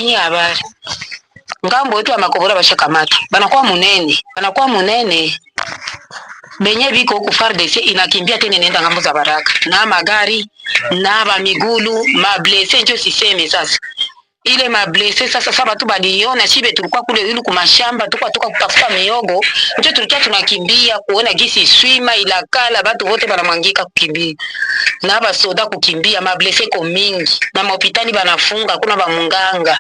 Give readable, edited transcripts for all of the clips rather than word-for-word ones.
Sikia habari ngambo yetu ya Makobora bashakamata, banakuwa munene, banakuwa munene benye biko huku FARDC inakimbia tena inaenda ngambo za Baraka na magari na ba migulu mablessés, njo siseme sasa ile mablessés sasa. Sasa batu baliona shibe, tulikuwa kule ilu kumashamba, tulikuwa toka kutafuta miogo, njo tulikuwa tunakimbia kuona gisi swima ilakala, batu wote banamwangika kukimbia na basoda kukimbia, mablessés ko mingi na mahopitali banafunga, kuna bamunganga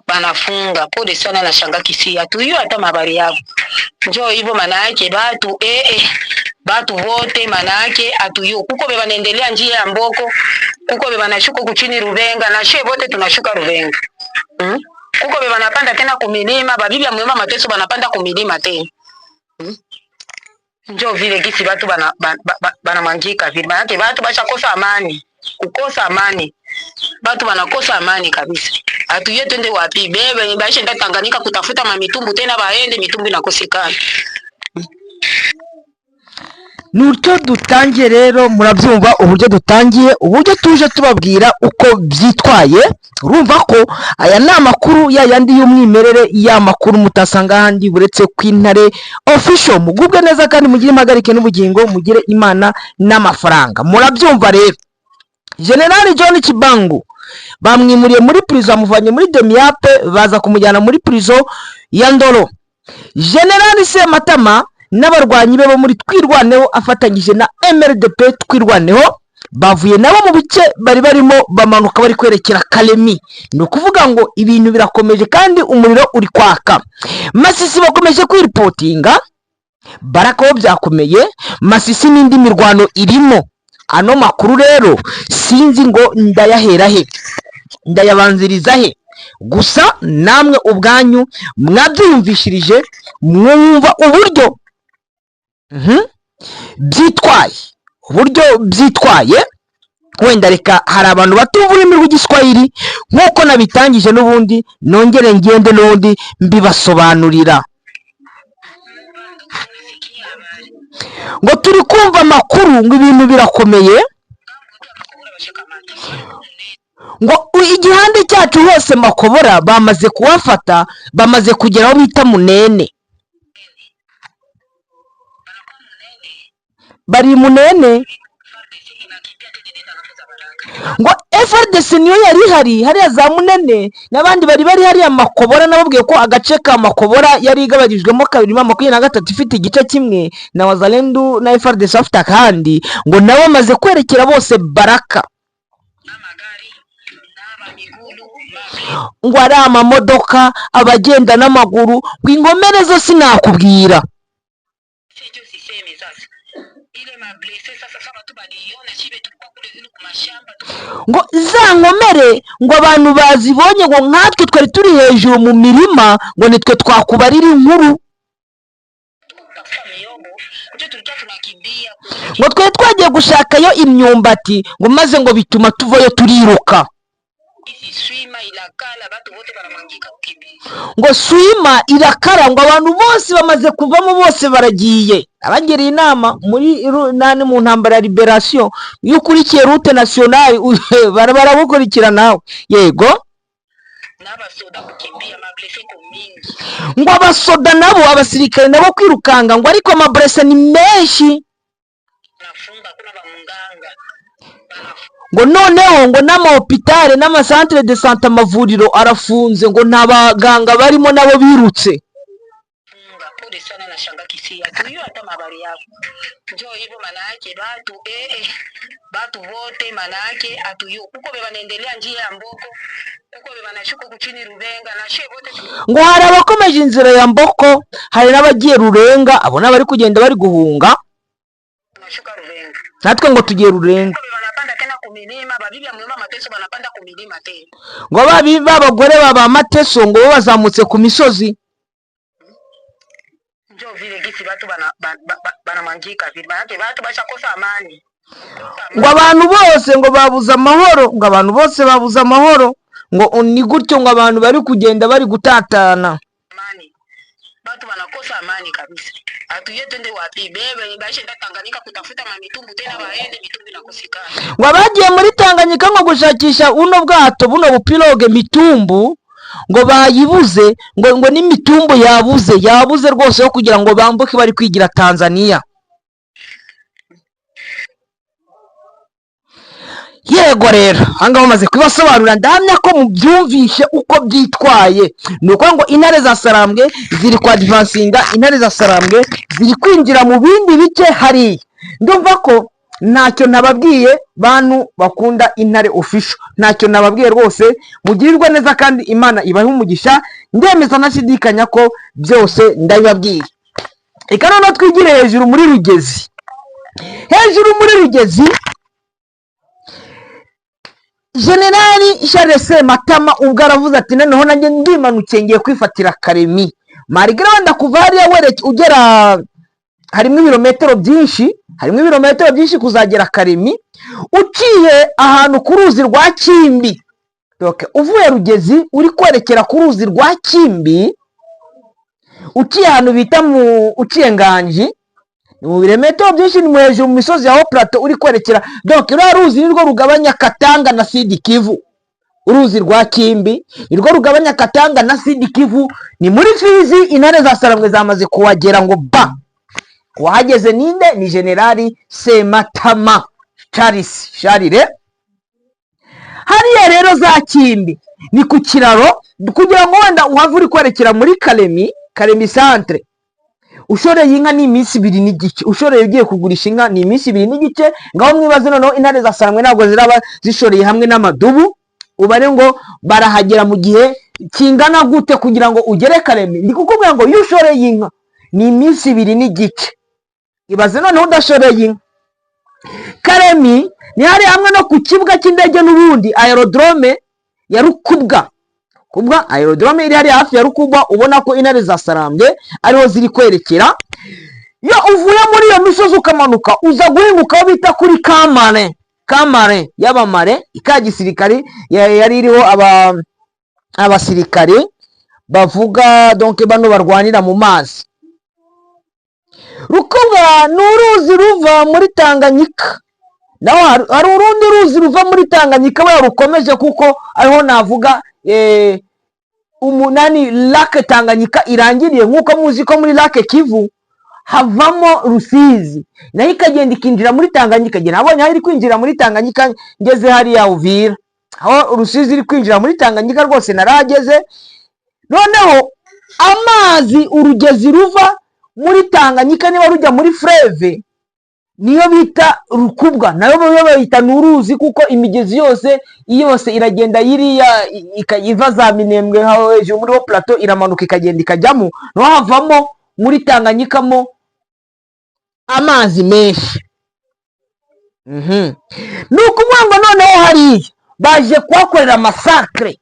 banafunga. Pole sana na shanga kisi atuyo hata mabari yao njo hivyo, maana yake batu batu wote maana yake atuyo kuko be banaendelea njia ya Mboko, kuko be banashuka kuchini Rubenga na she wote tunashuka Rubenga, Kuko be banapanda tena kumilima, babibi ya mwema mateso banapanda kumilima tena, Njo vile gisi batu bana banamwangika vile, maana yake batu bashakosa amani, kukosa amani, batu banakosa amani kabisa. Atuye twende wapi? Bebe baisha Tanganyika kutafuta mamitumbu tena, baende mitumbu inakosekana. Nutyo dutangiye rero, murabyumva uburyo dutangiye, uburyo tuje tubabwira uko byitwaye. Urumva ko aya ni amakuru ya yandi y'umwimerere, ya makuru mutasanga ahandi uretse ku Intare Official. Mugubwe neza kandi mugire impagarike n'ubugingo, mugire Imana n'amafaranga. Murabyumva rero, General John Kibangu bamwimuriye muri prison, bamuvanye muri Demiap, baza kumujyana muri prison ya Ndolo. General Sematama n'abarwanyi be bo muri Twirwaneho afatanyije na MRDP Twirwaneho bavuye nabo mu bice bari barimo, bamanuka bari kwerekera Kalemi. Ni ukuvuga ngo ibintu birakomeje kandi umuriro uri kwaka. Masisi bakomeje kwiripotinga, Baraka ho byakomeye, Masisi n'indi mirwano irimo. Ano makuru rero sinzi ngo ndayahera he, ndayabanziriza he. Gusa namwe ubwanyu mwabyiyumvishirije, mwumva uburyo byitwaye, uburyo byitwaye. Wenda reka hari abantu batumva ururimi rw'Igiswahili, nk'uko nabitangije n'ubundi nongere ngende n'ubundi mbibasobanurira. Ngo turi kumva amakuru ngo ibintu birakomeye, ngo igihande cyacu hose Makobora bamaze kuhafata, bamaze kugera aho bita Munene, bari Munene. Ngo FRDC niyo yari ihari hariya za Munene, n'abandi bari bari hariya Makobora. Nababwiye ko agace ka Makobora yari igabanijwemo kabiri, M23 ifite igice kimwe na Wazalendu na FRDC bafite akandi, ngo nabo bamaze kwerekera bose Baraka. Ngo ari amamodoka, abagenda n'amaguru, ngo inkomere zo sinakubwira. Ngo za nkomere ngo abantu bazibonye, ngo nkatwe twari turi hejuru mu mirima, ngo nitwe twakubarira inkuru. Ngo twari twagiye gushakayo imyumbati, ngo maze ngo bituma tuvayo turiruka. Ngo swima irakara, ngo abantu bose bamaze kuvamo, bose baragiye. Abagiriye inama muri nani mu ntambara ya liberation, iyo ukurikiye route nationale baragukurikira nawe. Yego, ngo abasoda nabo, abasirikare nabo kwirukanga, ngo ariko amablessés ni menshi. Ngo noneho ngo n'amahopitale n'amacentre de santé, amavuriro arafunze, ngo nta baganga barimo, nabo birutse. Ngo hari abakomeje inzira ya Mboko, hari n'abagiye Rurenga, abo ni abari kugenda bari guhunga, natwe ngo tugiye Rurenga. Ngo ba bagore ba Mateso ngo bo bazamutse ku misozi. Ngo abantu bose ngo babuze amahoro, ngo abantu bose babuze amahoro, ngo ni gutyo ngo abantu bari kugenda bari gutatana. Ngo abagiye muri Tanganyika ngo gushakisha buno bwato, buno bupiroge mitumbu, ngo bayibuze, ngo n'imitumbu yabuze, yabuze rwose yo kugira ngo bambuke bari kwigira Tanzania. Yego rero, ahangaha bamaze kubibasobanurira, ndahamya ko mubyumvishe uko byitwaye. Ni ukuvuga ngo intare za Sarambwe ziri kwadivansinga, intare za Sarambwe ziri kwinjira mu bindi bice hariya. Ndumva ko ntacyo nababwiye, bantu bakunda Intare Official, ntacyo nababwiye rwose. Mugirirwe neza kandi Imana ibahe umugisha. Ndemeza ntashidikanya ko byose ndabibabwiye. Reka noneho twigire hejuru muri Rugezi. Hejuru muri Rugezi, Generali Charles Sematama ubwo aravuze ati: "Noneho nanjye ndimanukiye, ngiye kwifatira Karemi." Marigara wenda kuva hariya wereke ugera, harimo ibirometero byinshi, harimo ibirometero byinshi kuzagera Karemi, uciye ahantu ku ruzi rwa Kimbi. Donc, uvuye Rugezi uri kwerekera ku ruzi rwa Kimbi, uciye ahantu bita mu uciye Nganji, ni mu birometero byinshi, ni mu hejuru mu misozi ya Haut Plateau uri kwerekera. Donc ruriya ruzi nirwo rugabanya Katanga na Sud Kivu. Uruzi rwa Kimbi nirwo rugabanya Katanga na Sud Kivu, ni muri Fizi. Intare za Sarambwe zamaze kuhagera ngo ba wahageze ninde? Ni Generali Sematama Charles Sharire. Hariya rero za Kimbi ni ku kiraro, kugira ngo wenda uhave uri kwerekera muri Karemi, Karemi centre, ushoreye inka ni iminsi 2 n'igice. Ushoreye ugiye kugurisha inka ni iminsi 2 n'igice. Ngaho mwibaze noneho, intare za Sarambwe ntabwo ziraba zishoreye hamwe n'amadubu, ubare ngo barahagera mu gihe kingana gute kugira ngo ugere Karemi? Ndi kukubwira ngo iyo ushoreye inka ni iminsi 2 n'igice. Ibaze noneho udashoreye inka. Karemi ni hari hamwe no ku kibuga cy'indege n'ubundi, aérodrome ya Rukubwa. Kubwa aérodrome iri hariya hafi ya Rukubwa, ubona ko intare za Sarambwe ariho ziri kwerekera. Iyo uvuye muri iyo misozi ukamanuka, uza guhinguka aho bita kuri Kamare, Kamare y'abamare ka gisirikari yari iriho abasirikare bavuga, donc bano barwanira mu mazi. Rukubwa ni uruzi ruva muri Tanganyika. Naho hari urundi ruzi ruva muri Tanganyika we rukomeje, kuko ariho navuga umunani Lac Tanganyika irangiriye. Nk'uko muzi ko muri Lac Kivu havamo Rusizi, nayo ikagenda ikinjira muri Tanganyika. Njye nabonye aho iri kwinjira muri Tanganyika ngeze hariya Uvira, aho Rusizi iri kwinjira muri Tanganyika rwose narahageze. Noneho amazi, urugezi ruva muri Tanganyika niba rujya muri fleuve, niyo bita Rukubwa, nayo yo bayita ni uruzi, kuko imigezi yose yose iragenda yiriya iva za Minembwe hejuru muri Haut Plateau, iramanuka ikagenda ikajyamo, naho havamo muri Tanganyika mo amazi menshi. Ni ukuvuga ngo noneho hariya baje kuhakorera massacre.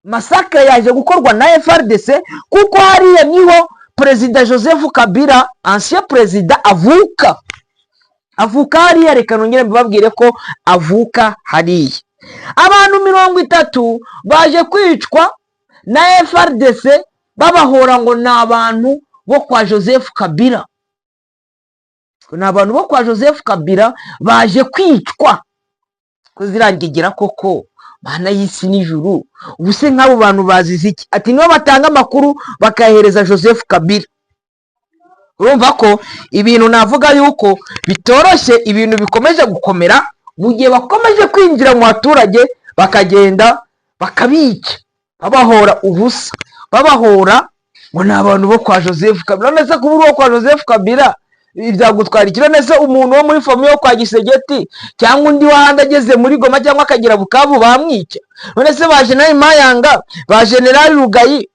Massacre yaje gukorwa na FARDC, kuko hariya niho Perezida Joseph Kabila, ancien perezida, avuka. Avuka hariya. Reka nongere mbabwire ko avuka hariya. Abantu 30 baje kwicwa na FARDC, babahora ngo ni abantu bo kwa Joseph Kabila, ni abantu bo kwa Joseph Kabila baje kwicwa. Ko zirangigira koko, Mana y'isi n'ijuru! Ubu se nk'abo bantu bazize iki? Ati nibo batanga amakuru bakayahereza Joseph Kabila. Urumva ko ibintu navuga yuko bitoroshye, ibintu bikomeje gukomera mu gihe bakomeje kwinjira mu baturage, bakagenda bakabica, babahora ubusa, babahora ngo ni abantu bo kwa Joseph Kabila. None se kuba uri uwo kwa Joseph Kabila byagutwara iki? None se umuntu wo muri famille yo kwa Gisegeti cyangwa undi wahandi ageze muri Goma cyangwa akagera Bukavu bamwica? None se ba Generali Mayanga, ba Generali Rugayi,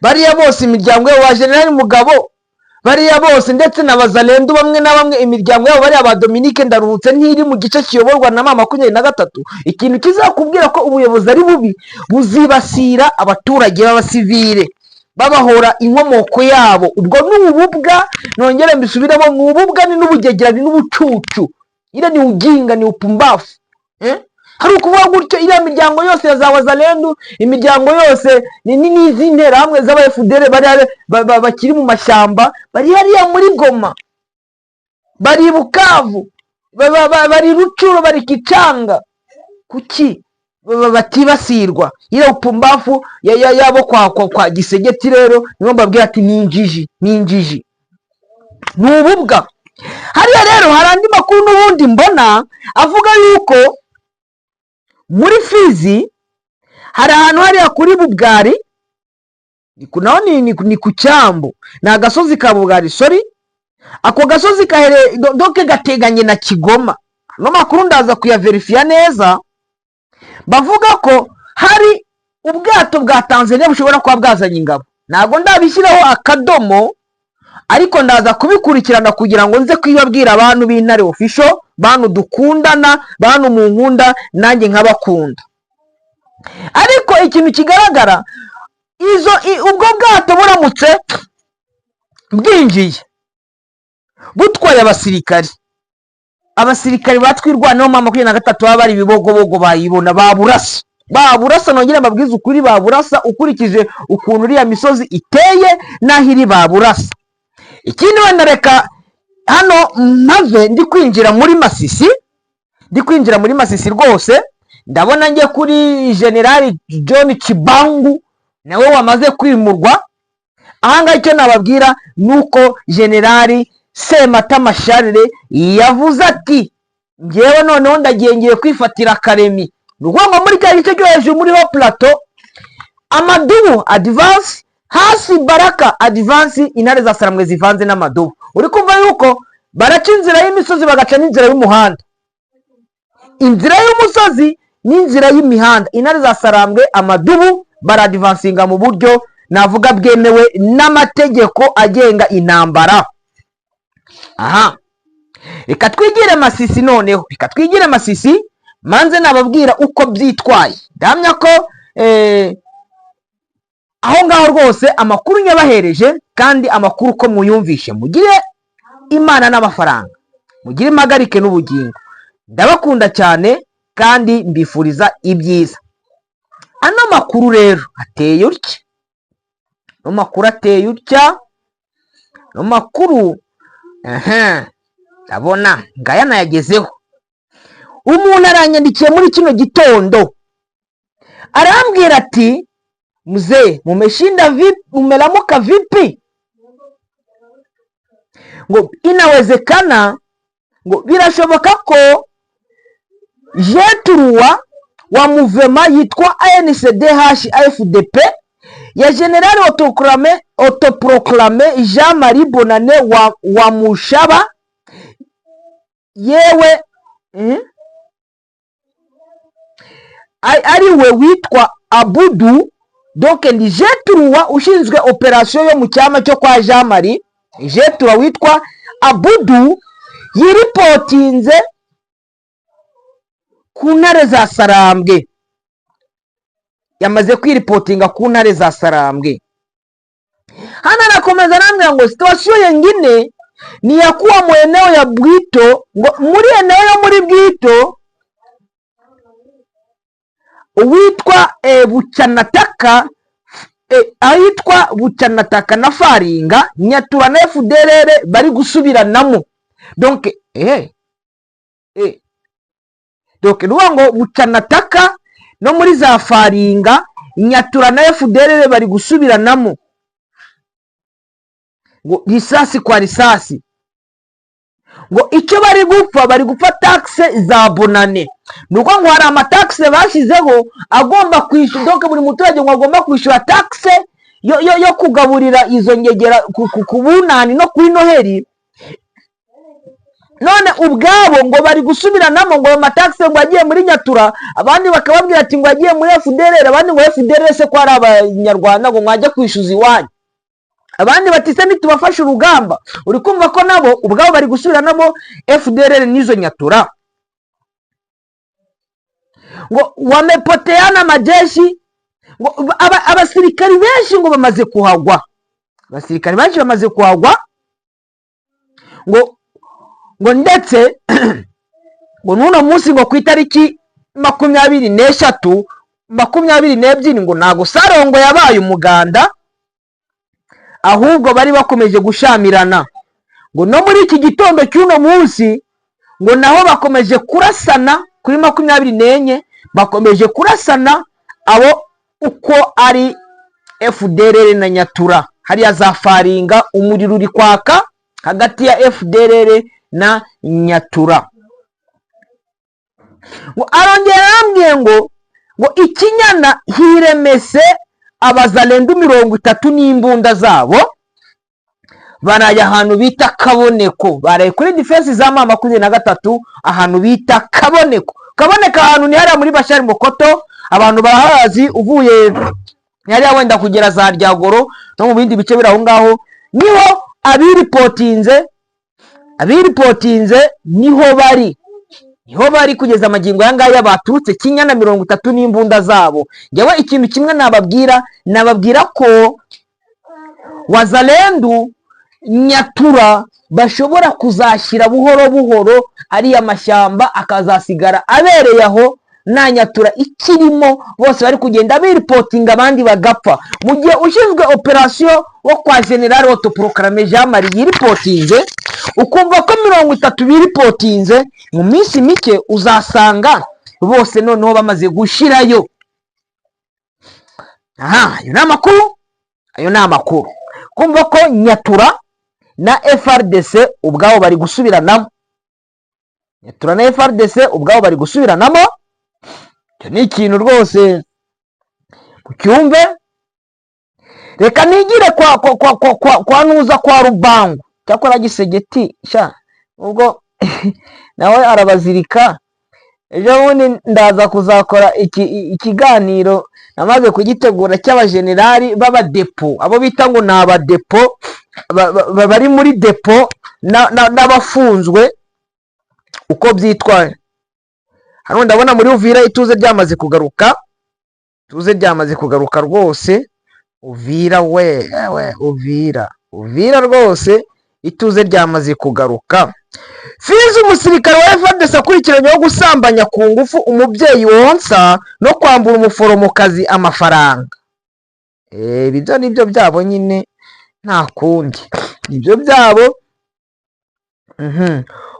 bariya bose imiryango yabo, ba Generali Mugabo, bariya bose, ndetse na Bazalendu bamwe na bamwe, imiryango yabo, bariya ba Dominique Ndaruhutse, ntiri mu gice kiyoborwa na M23? Ikintu kizakubwira ko ubuyobozi ari bubi, buzibasira abaturage b'abasivile babahora inkomoko yabo. Ubwo ni ububwa, nongere mbisubiremo, ni ububwa, ni n'ubugegerani n'ubucucu. Ile ni ujinga, ni upumbafu, eh? Hari ukuvuga gutyo, iriya miryango yose ya za Wazalendu, imiryango yose ni n'iz'interahamwe z'aba FDLR bakiri mu mashyamba, bari hariya muri Goma, bari i Bukavu, bari Rucuro, bari Kicanga, kuki Batibasirwa iriya upumbafu yabo kwa Gisegeti. Rero niyo mbabwira ati ni injiji, ni injiji, ni ububwa. Hariya rero hari andi makuru n'ubundi mbona avuga yuko muri Fizi hari ahantu hariya kuri Bubwari, naho ni ku cyambu, ni agasozi ka Bubwari, sorry. Ako gasozi kahere doke gateganye na Kigoma. Ano makuru ndaza kuyaverifiya neza. Bavuga ko hari ubwato bwa Tanzania bushobora kuba bwazanye ingabo. Ntabwo ndabishyiraho akadomo, ariko ndaza kubikurikirana kugira ngo nze kubibabwira. Abantu b'Intare Official, bantu dukundana, bantu mu nkunda, nanjye nkabakunda. Ariko ikintu kigaragara, izo ubwo bwato buramutse bwinjiye butwaye abasirikari, abasirikari batwirwanaho M23 baba bari Ibibogobogo, bayibona baburasa, baburasa. Nongere mbabwize ukuri, baburasa. Ukurikije ukuntu iriya misozi iteye n'aho iri, baburasa. Ikindi wenda, reka hano mpave ndi kwinjira muri Masisi, ndi kwinjira muri Masisi rwose. Ndabona njye kuri Generali John Kibangu nawe wamaze kwimurwa. Ahangaha icyo nababwira ni uko Generali Sematama Charles yavuze ati: "Ngewe noneho ndagiye, ngiye kwifatira Karemi." Ni ukuvuga ngo muri cya gice cyo hejuru muri hauts plateaux, amadubu advance, hasi Baraka advance, intare za Saramwe zivanze n'amadubu. Uri kumva yuko baraca inzira y'imisozi, bagaca n'inzira y'umuhanda, inzira y'umusozi n'inzira y'imihanda. Intare za Sarambwe, amadubu baradivansinga mu buryo navuga bwemewe n'amategeko agenga intambara. Aha reka twigire Masisi noneho, reka twigire Masisi manze nababwira uko byitwaye. Ndahamya ko aho ngaho rwose amakuru nyabahereje, kandi amakuru uko muyumvishe. Mugire Imana n'amafaranga, mugire impagarike n'ubugingo. Ndabakunda cyane kandi mbifuriza ibyiza. Ano makuru rero ateye utya, ano makuru ateye utya, ano makuru aha ndabona ngaya nayagezeho. Umuntu aranyandikiye muri kino gitondo, arambwira ati: "Mzee, mumeshinda vipi? Mumelamuka vipi?" Ngo inawezekana, ngo birashoboka ko G3 wa mouvement yitwa ANCDH AFDP ya General autoproclamé Jean Marie Bonane wa Mushaba yewe ari we witwa Abudu. Donc ni G3 ushinzwe opération yo mu cyama cyo kwa Jean Marie, G3 witwa Abudu yiripotinze ku ntare za Sarambwe, yamaze kwiripotinga ku ntare za Sarambwe. Hano anakomeza arambwira ngo situation yengine ni ya kuwa mu eneo ya Bwito, ngo muri eneo yo muri Bwito, uwitwa Bucyanataka, ahitwa Bucyanataka na Faringa, Nyatura na FDLR bari gusubiranamo. Donc donc ni ukuvuga ngo Bucyanataka no muri za Faringa, Nyatura na FDLR bari gusubiranamo, ngo risasi kwa risasi. Ngo icyo bari gupfa, bari gupfa taxe za Bonane. Ni ukuvuga ngo hari amataxe bashyizeho agomba kwishyura. Donc buri muturage ngo agomba kwishyura taxe yo kugaburira izo ngegera ku Bunani no kuri Noheli. None ubwabo ngo bari gusubiranamo, ngo ayo mataxe ngo agiye muri Nyatura, abandi bakababwira ati ngo agiye muri FDLR, abandi ngo FDLR se ko ari Abanyarwanda, ngo mwajya kwishyuza iwanyu, abandi bati se ntitubafashe urugamba. Uri kumva ko nabo ubwabo bari gusubiranamo, FDLR n'izo Nyatura. Ngo wamepoteana majeshi, ngo abasirikari benshi ngo bamaze kuhagwa, abasirikari benshi bamaze kuhagwa. Ngo ndetse ngo n'uno munsi, ngo ku itariki 23, 22, ngo ntabwo Sarongo yabaye umuganda, ahubwo bari bakomeje gushamirana. Ngo no muri iki gitondo cy'uno munsi ngo naho bakomeje kurasana kuri 24. Bakomeje kurasana abo uko ari FDLR na Nyatura. Hariya za Faringa umuriro uri kwaka hagati ya FDLR na Nyatura. Ngo arongera arambwiye ngo ikinyana hiremese abazalendu 30 n'imbunda zabo, baraye ahantu bita Kaboneko, baraye kuri défense za M23, ahantu bita Kaboneko. Kaboneko ahantu ni hariya muri Bashari Mokoto, abantu barahazi. Uvuye hariya wenda kugera za Ryagoro no mu bindi bice biri aho ngaho, niho abiripotinze niho bari kugeza amagingo aya ngaya. Baturutse Kinyana 30 n'imbunda zabo. Njyewe ikintu kimwe nababwira ko Wazalendu, Nyatura bashobora kuzashyira buhoro buhoro ariya mashyamba akazasigara abereye aho, nta Nyatura ikirimo. Bose bari kugenda biripotinga, abandi bagapfa, mu gihe ushinzwe opération wo kwa général autoproclamé Jean Marie yiripotinze, ukumva ko 30 biripotinze, mu minsi mike uzasanga bose noneho bamaze gushirayo. Aha, ayo ni amakuru. Kumva ko Nyatura na FARDC ubwabo bari gusubiranamo, Nyatura na FARDC ubwabo bari gusubiranamo, icyo ni ikintu rwose ucyumve. Reka nigire kwa nuza kwa Rubangu. Cyakora Gisegeti sha, ubwo nawe arabazirika. Ejo bundi ndaza kuzakora ikiganiro namaze kugitegura cy'abajenerali b'abadepo, abo bita ngo ni abadepo, bari muri depo n'abafunzwe uko byitwaye. Hano ndabona muri Uvira ituze ryamaze kugaruka, ituze ryamaze kugaruka rwose. Uvira we, we, Uvira, Uvira rwose ituze ryamaze kugaruka. Fizi, umusirikare wa FARDC akurikiranyweho gusambanya ku ngufu umubyeyi wonsa no kwambura umuforomokazi amafaranga. Ibi byo nibyo byabo nyine, nta kundi, nibyo byabo.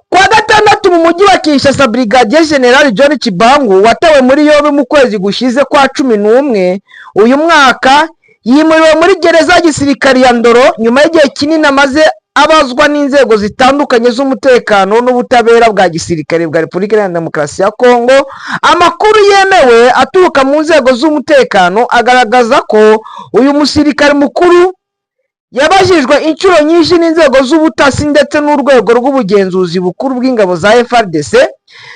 Kuwa gatandatu mu mujyi wa Kinshasa, Brigadier General John Tshibangu watawe muri yombi mu kwezi gushize kwa 11 uyu mwaka, yimuriwe muri gereza ya gisirikare ya Ndolo nyuma y'igihe kinini amaze abazwa n'inzego zitandukanye z'umutekano n'ubutabera bwa gisirikare bwa Repubulika Iharanira Demokarasi ya Kongo. Amakuru yemewe aturuka mu nzego z'umutekano agaragaza ko uyu musirikare mukuru yabajijwe inshuro nyinshi n'inzego z'ubutasi ndetse n'urwego rw'ubugenzuzi bukuru bw'ingabo za FARDC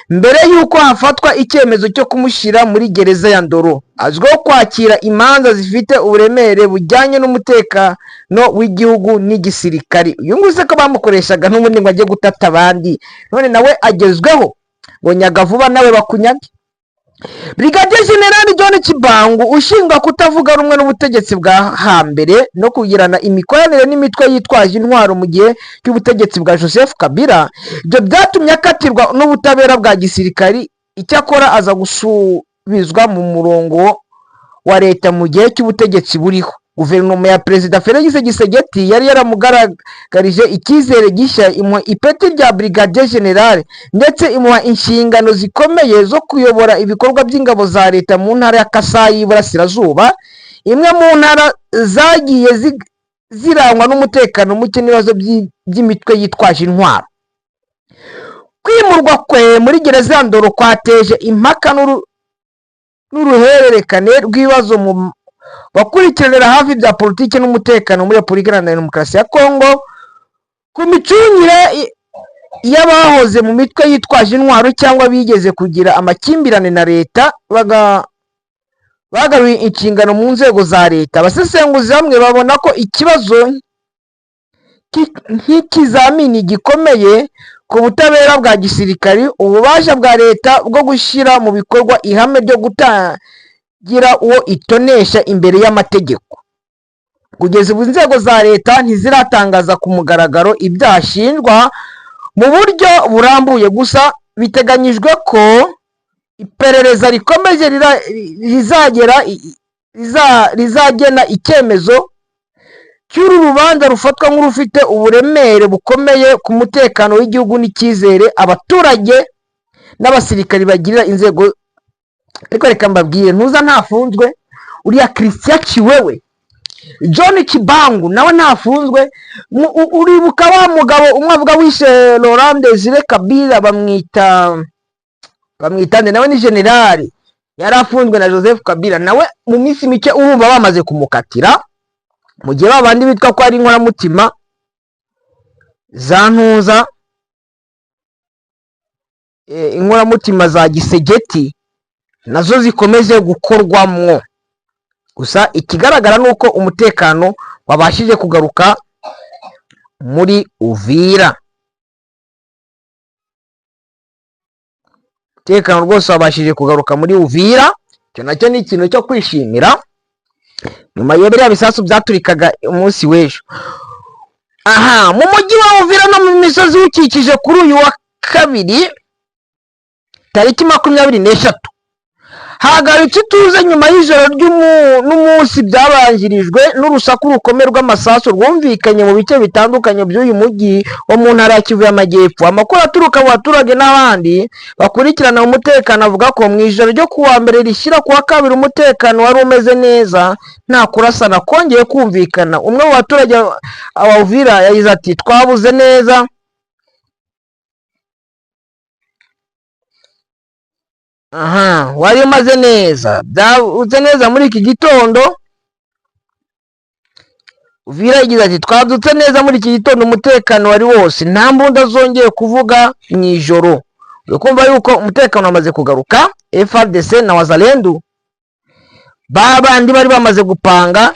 mbere y'uko hafatwa icyemezo cyo kumushyira muri gereza ya Ndolo. Azwiho kwakira imanza zifite uburemere bujyanye n'umutekano w'igihugu n'igisirikari. Uyu nguyu se ko bamukoreshaga n'ubundi ngo ajye gutata abandi, none nawe agezweho ngo nyaga vuba nawe bakunyage. Brigadier General John Tshibangu ushinjwa kutavuga rumwe n'ubutegetsi bwa hambere no kugirana imikoranire n'imitwe yitwaje intwaro mu gihe cy'ubutegetsi bwa Joseph Kabila. Ibyo byatumye akatirwa n'ubutabera bwa gisirikari, icyakora aza gusubizwa mu murongo wa leta mu gihe cy'ubutegetsi buriho. Guverinoma ya Perezida Felix Tshisekedi yari yaramugaragarije icyizere gishya, imuha ipeti rya Brigadier General ndetse imuha inshingano zikomeye zo kuyobora ibikorwa by'ingabo za leta mu ntara ya Kasayi y'Iburasirazuba, imwe mu ntara zagiye zirangwa n'umutekano muke n'ibibazo by'imitwe yitwaje intwaro. Kwimurwa kwe muri gereza ya Ndolo kwateje impaka n'uruhererekane rw'ibibazo mu bakurikiranira hafi bya politiki n'umutekano muri Repubulika Iharanira Demokarasi ya Kongo ku micungire y'abahoze mu mitwe yitwaje intwaro cyangwa bigeze kugira amakimbirane na leta bagaruye inshingano mu nzego za leta. Abasesenguzi bamwe babona ko ikibazo nk'ikizamini gikomeye ku butabera bwa gisirikari, ububasha bwa leta bwo gushyira mu bikorwa ihame ryo gutangira uwo itonesha imbere y'amategeko. Kugeza ubu inzego za leta ntiziratangaza ku mugaragaro ibyaha ashinjwa mu buryo burambuye, gusa biteganyijwe ko iperereza rikomeje rizagena icyemezo cy'uru rubanza rufatwa nk'urufite uburemere bukomeye ku mutekano w'igihugu n'icyizere abaturage n'abasirikari bagirira inzego Ariko reka mbabwire, ntuza ntafunzwe uriya Christian Kiwewe, John Kibangu nawe ntafunzwe. Uribuka wa mugabo umwe avuga wishe Laurent Desire Kabila, bamwita nde? Nawe ni generali, yari afunzwe na Joseph Kabila, nawe mu minsi mike urumva bamaze kumukatira, mu gihe babandi bitwa ko ari inkoramutima za ntuza, inkoramutima za Tshisekedi nazo zikomeje gukorwamwo. Gusa ikigaragara ni uko umutekano wabashije kugaruka muri Uvira. Umutekano rwose wabashije kugaruka muri Uvira, icyo nacyo ni ikintu cyo kwishimira nyuma ya biriya bisasu byaturikaga umunsi w'ejo. Aha mu mujyi wa Uvira no mu misozi iwukikije, kuri uyu wa kabiri tariki 23, hagarutse ituze nyuma y'ijoro n'umunsi byabanjirijwe n'urusaku rukomeye rw'amasasu rwumvikanye mu bice bitandukanye by'uyu mujyi wo mu ntara ya Kivu y'Amajyepfo. Amakuru aturuka mu baturage n'abandi bakurikirana umutekano avuga ko mu ijoro ryo kuwa mbere rishyira kuwa kabiri umutekano wari umeze neza, nta kurasana kongeye kumvikana. Umwe mu baturage wa Uvira yagize ati: "Twabuze neza." Aha wari umaze neza, byabuze neza muri iki gitondo. Uvira yagize ati: "Twabyutse neza muri iki gitondo, umutekano wari wose, nta mbunda zongeye kuvuga mu ijoro." Uri kumva yuko umutekano wamaze kugaruka. FARDC na Wazalendo ba bandi bari bamaze gupanga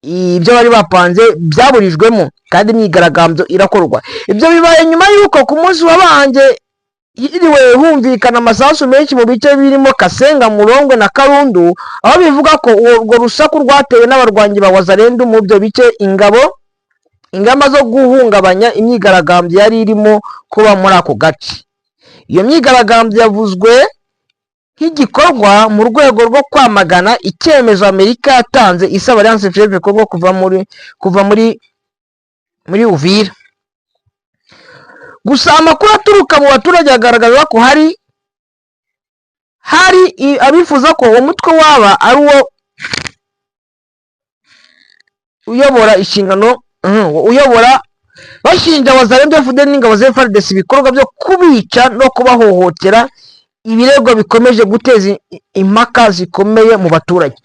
ibyo bari bapanze byaburijwemo, kandi imyigaragambyo irakorwa. Ibyo bibaye nyuma y'uko ku munsi wabanje hiriwe humvikana amasasu menshi mu bice birimo Kasenga, Murongwe na Karundu, aho bivuga ko urwo rusaku rwatewe n'abarwanyi ba Wazalendo mu byo bice, ingamba zo guhungabanya imyigaragambyo yari irimo kuba muri ako gace. Iyo myigaragambyo yavuzwe nk'igikorwa mu rwego rwo kwamagana icyemezo Amerika yatanze isaba Alliance Fleuve Congo kuva muri Uvira. Gusa amakuru aturuka mu baturage agaragaza ko hari abifuza ko uwo mutwe waba ari uwo uyobora inshingano, uyobora, bashinja Wazalendo, FDLR n'ingabo za FARDC ibikorwa byo kubica no kubahohotera, ibirego bikomeje guteza impaka zikomeye mu baturage.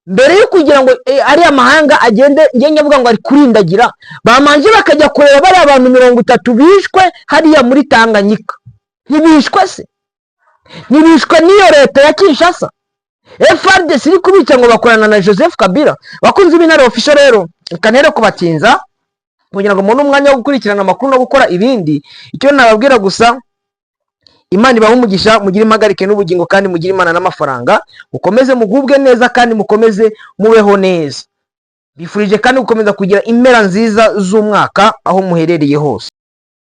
Mbere yo kugira ngo ariya mahanga agende ngenge avuga ngo ari kurindagira, bamanje bakajya kureba bariya bantu 30 bishwe hariya muri Tanganyika. Ntibishwe se? Ntibishwe n'iyo leta ya Kinshasa? FARDC iri kubica ngo bakorana na Joseph Kabila. Bakunzi b'Intare Official rero, reka ntere kubatinza kugira ngo mubone umwanya wo gukurikirana amakuru no gukora ibindi. Icyo nababwira gusa, Imana ibahe umugisha, mugire impagarike n'ubugingo, kandi mugire Imana n'amafaranga, mukomeze mugubwe neza kandi mukomeze mubeho neza. Bifurije kandi gukomeza kugira impera nziza z'umwaka aho muherereye hose.